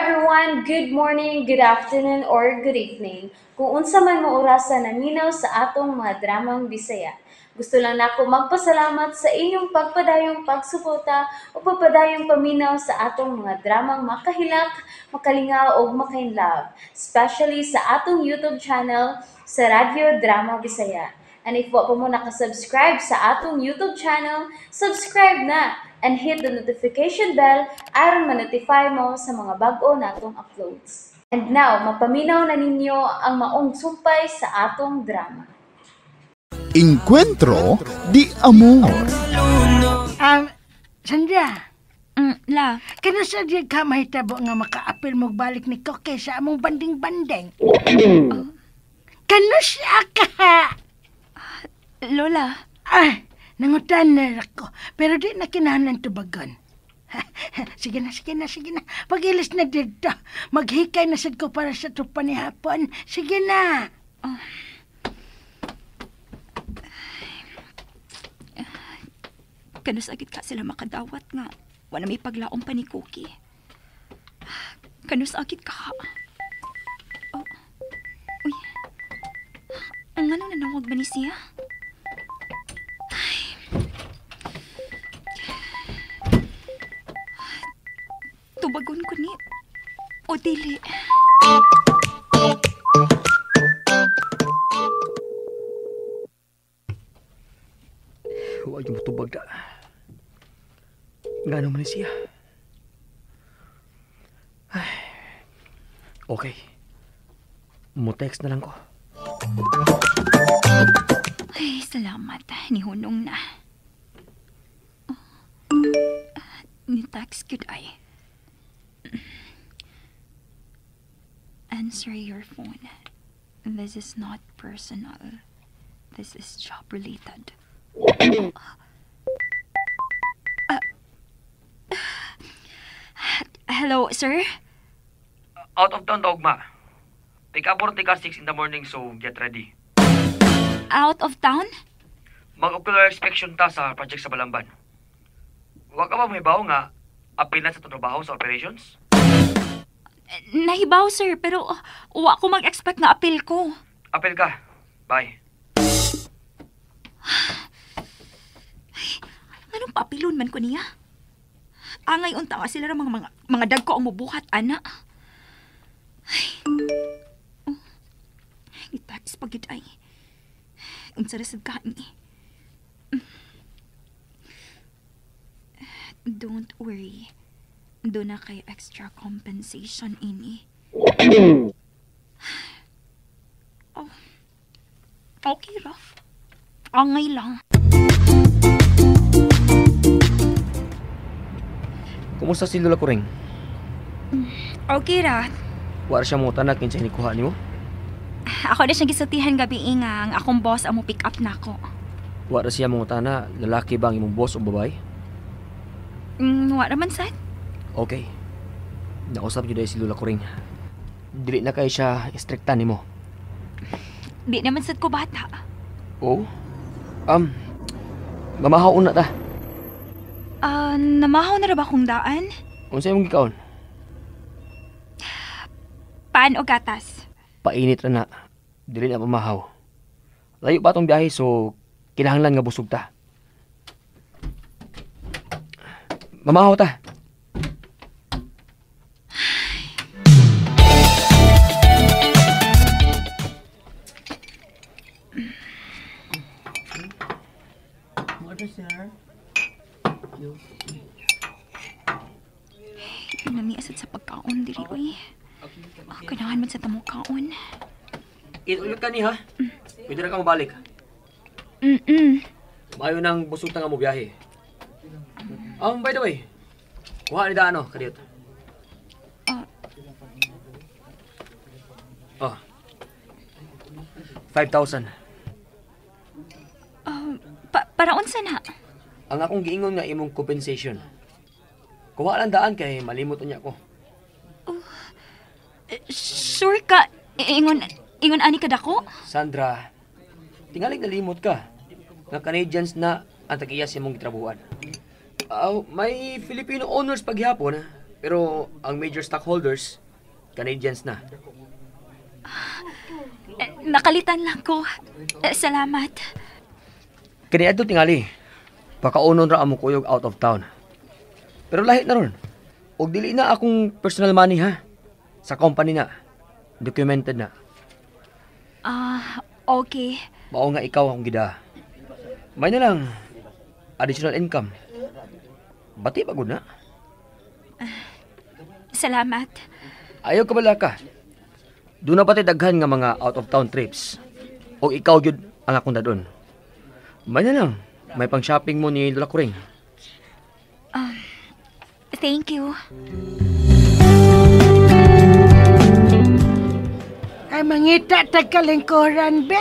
everyone! Good morning, good afternoon, or good evening. Kung unsa man mo orasa naminaw sa atong mga dramang Bisaya. Gusto lang nako magpasalamat sa inyong pagpadayong pagsuporta o pagpadayong paminaw sa atong mga dramang makahilak, makalingaw o makainlove, especially sa atong YouTube channel sa Radyo Drama Bisaya. And if wa pa mo nakasubscribe sa atong YouTube channel, subscribe na and hit the notification bell aron ma-notify mo sa mga bag-o natong uploads. And now, mapaminaw na ninyo ang maong sumpay sa atong drama. Encuentro di Amor. Sandra, La, kano sa di ka mahitabo nga makaapil mo balik ni Koke sa among banding-banding? Kano siya ka? Lola. Ay, nangutan na ako, pero di na kinahanglan tubagon. Sige na, sige na, sige na. Pag-ilis na dito, maghikay na sad ko para sa trupa ni hapon. Sige na. Oh. Kanus agit ka sila makadawat nga. Wala may paglaom pa ni Cookie. Kanus agit ka. Oh. Uy. Ang anong nanawag ba ni siya? Ay. Tubagon ko ni. O dili. Huwag yung tubag na. Gano'n man siya. Ay. Okay. Mo-text na lang ko. Ay, salamat. Nihunong na. Oh. Ni-text good ay. Answer your phone. This is not personal. This is job related. Hello, sir? Out of town, Dogma. Pick up or take 6 in the morning, so get ready. Out of town? Mag-ocular inspection ta sa project sa Balamban. Huwag ka ba mahibaw nga apil na sa trabaho sa operations? Nahibaw, sir, pero wa ko mag-expect nga apil ko. Apil ka. Bye. Ay, anong paapilon man ko niya? Angay unta nga sila mga dagko ang mubuhat, ana. Ay. Oh. Itax pagid ay. Unsa ra sad ka ni? Don't worry. Doon na kay extra compensation ini. Oh. Okay ra. Angay lang. Kumusta si Lola Kuring? Okay ra. Wala siya mo tanak kinsa hinikuha nimo? Ako na siyang gisultihan gabi nga ang akong boss ang mo pick up nako. Wala siya mo tana lalaki ba ang imong boss o babae? Wala man sad. Okay. Nausap jud si Lola Kuring. Dili na kay siya istrikta nimo. Di naman sad ko bata. Oh. Mamahaw una ta. Namahaw na ra ba kong daan? Unsa imong gikaon? Pan o gatas? Painit ra na. Dili na pamahaw. Layo pa atong biyahe so kinahanglan nga busog ta. Mamahaw ta. Water, sir. Namiasad sa pagkaon diri oy. Oh, kailangan man sa tamo kaon. Inulit ka ni ha? Pwede na ka mabalik. Mayo nang busog ta nga mo biyahe. By the way, kuha ni daan kadiyot. Oh. 5,000. Para unsa na? Ang akong giingon nga imong compensation. Kuha lang daan kay malimot unya ko. Oh, sure ka ingon ani ka dako? Sandra, tingalig nalimot ka. Nga Canadians na ang tag-iya sa imong gitrabuhan. May Filipino owners paghihapon, Pero ang major stockholders, Canadians na. Nakalitan lang ko. Salamat. Kaniadto tingali, pakaunon ra among kuyog out of town. Pero lahi na ron. Og dili na akong personal money ha. Sa company na. Documented na. Ah, okay. Mao nga ikaw akong gida. May na lang additional income. Bati pa gud na. Salamat. Ayaw ka bala ka. Doon na pati daghan nga mga out of town trips. O ikaw gyud ang akong dadon. May na lang, may pang shopping mo ni Lola Kuring. Thank you. Ay, mangita tagkalingkuran, be.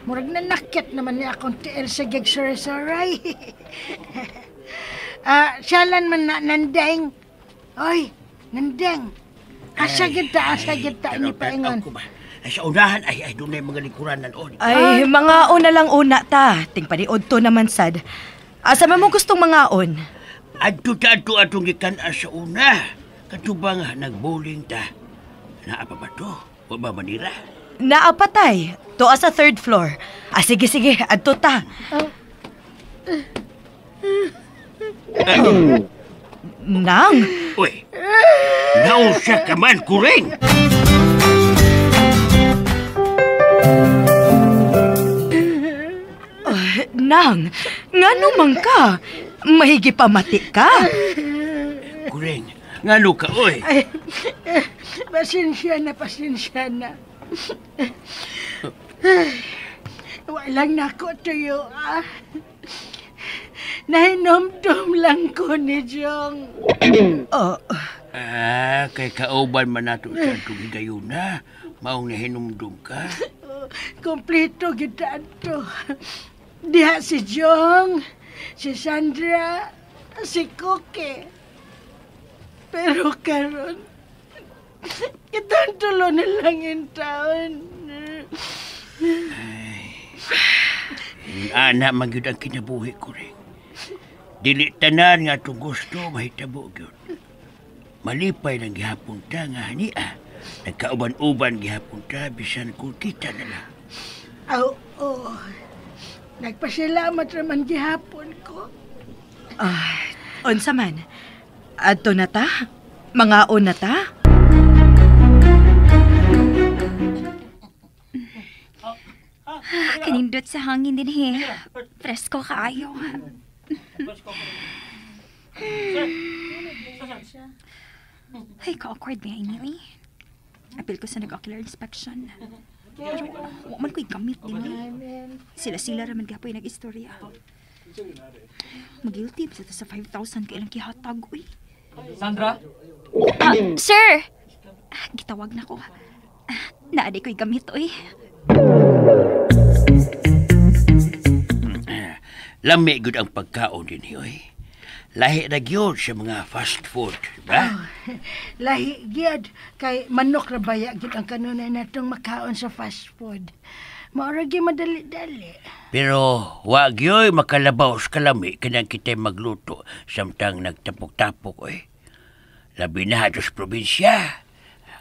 Murag na nakit naman niya akong tiil sa gig suray-suray. Siyalan man na, Nandeng. Oy, Nandeng. Asa kita ni paingon. Ay, sa unahan, ay doon na yung mga lingkuranan. Ay, mga una lang una ta. Tingpaniod to naman sad. Asa man mo gustong mga on? Adto ta, adto atong gikan sa una. Kadto ba nga, nag-bowling ta. Naa pa ba to? Wa ba manira? Naa pa tay. Tuwa sa third floor. Ah, sige, adto ta. Nang! Uy! Nausa ka man, Kuring! Nang, ngano man ka? Mahigi pamati ka? Kuring, ngano ka, oy? Ay, pasensya na. Walang nako tuyo, ah. Nahinomdom lang ko ni Jong. Kay kauban man nato sa atong higayuna. Maong nahinumdum ka. Kompleto kita ato. Diha si Jong, si Sandra, si Cookie. Pero karon, kitang tulo na lang in taon. Ay, ana man gyud ang kinabuhi ko rin. Dili tanan nga atong gusto mahitabo gyud. Malipay lang gihapon ta nga hania. Nagkauban-uban gihapon ta bisan kung kita na lang. Oo. Nagpasalamat raman gihapon ko. Unsa man? Adto na ta? Mangaon na ta? Kanindot sa hangin din he. Presko kaayo. Ay, ka-awkward nga ini. Apil ko sa nag-ocular inspection. Pero, wa man ko'y gamit din eh. Sila-sila raman gapoy nag-istorya. Mag-guilty pa sa 5,000 kailang kihatag, uy. Sandra? Sir! Gitawag na ko. Naaday ko'y gamit, uy. Lami gud ang pagkaon din, uy. Lahi na gyud sa mga fast food, ba? Oh, lahi gyud kay manok ra baya gyud ang kanunay natong makaon sa fast food. Maura gyud madali-dali. Pero wa gyud makalabaw sa kalami kanang kitay magluto samtang nagtapok-tapok, oy. Labi na ato sa probinsya.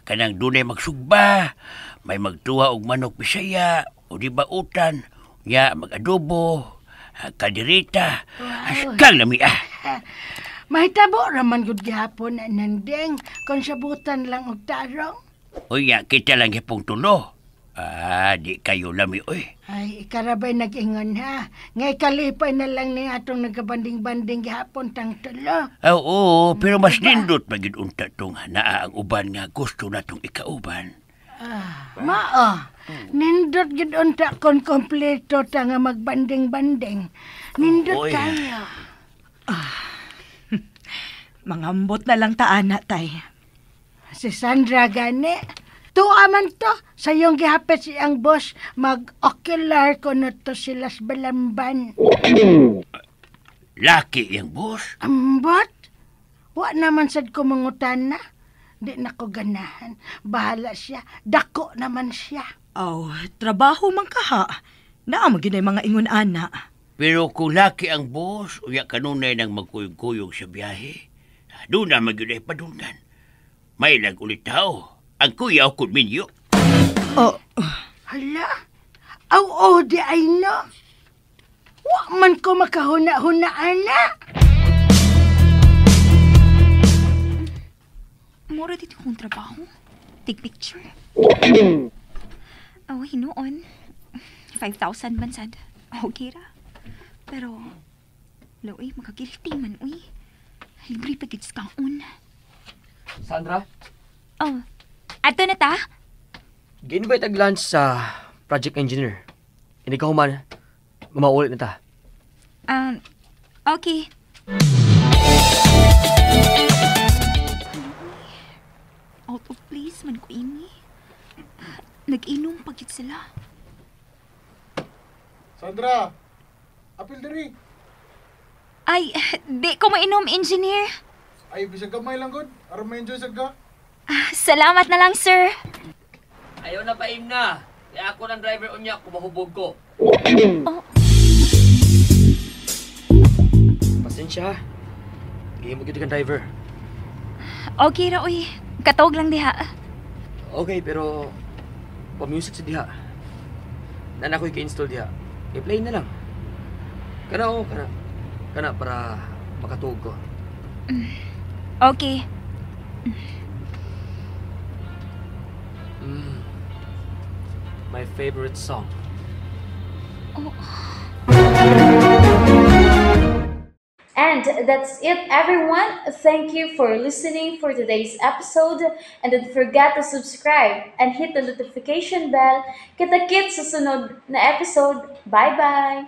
Kanang dunay magsugba, may magtuwa og manok Bisaya, o di ba utan, nya mag-adobo, kadirita. Wow. Askang lami ah. Mahitabo raman gud gihapon na Nandeng kung sabutan lang og tarong. Uy, ya, kita lang gihapong tulo. Ah, di kayo lami, uy. Ay, ikarabay nag-ingon ha. Ngay kalipay na lang ni atong nagkabanding-banding gihapon tang tulo. Oo, pero mas nindot magid unta tong naa ang uban nga gusto natong ikauban. Ah, mao. Nindot gid unta kon kompleto ta nga magbanding-banding. Nindot kayo. Ah. Mangambot na lang ta, ana, tay. Si Sandra gani. Tuwa man to. Sa iyong gihapit siyang boss, mag-ocular ko na to sila sa Balamban. Laki iyang boss? Ambot? Wa naman sad ko mangutan na. Di na ko ganahan. Bahala siya. Dako naman siya. Oh, trabaho man kaha. Naa mo ginay mga ingon, ana. Pero kung laki ang boss, uya kanunay nang magkuyog-kuyog sa biyahe, doon na magyud ay padunggan. May lag ulit tao. Ang kuyaw kun minyo. Oh, Hala, aw oh, di ay no. Wa man ko makahuna-huna, ana. Mura dito kong trabaho. Take picture. Oh, hinuon. 5,000 man sad. Okay ra. Pero, loy, makagilty man, uy. Libre pa gid sa kaon. Sandra, Oh, ato na ta? gi-invite ag lunch sa project engineer. Hindi ka human, maulit na ta. Okay. Out of place man ko ini. Nag-inom pa gyud sila. Sandra, apil diri. Ay, di ko mainom, engineer. Ay, bisag gamay lang gud. Aron ma-enjoy sad ka. Ah, salamat na lang, sir. Ayaw na paim na. Kaya ako ng driver unya, kumahubog ko. Oh. Pasensya ha. Gihimo gyud kang driver. Okay ra, uy. Katawag lang diha. Okay, pero pa-music sa diha. Nana ko'y ka-install diha. I-play na lang. Kana o, kana. Kana para makatuog ko. Okay. My favorite song. Oh. And that's it, everyone. Thank you for listening for today's episode. And don't forget to subscribe and hit the notification bell. Kita-kits sa sunod na episode. Bye-bye!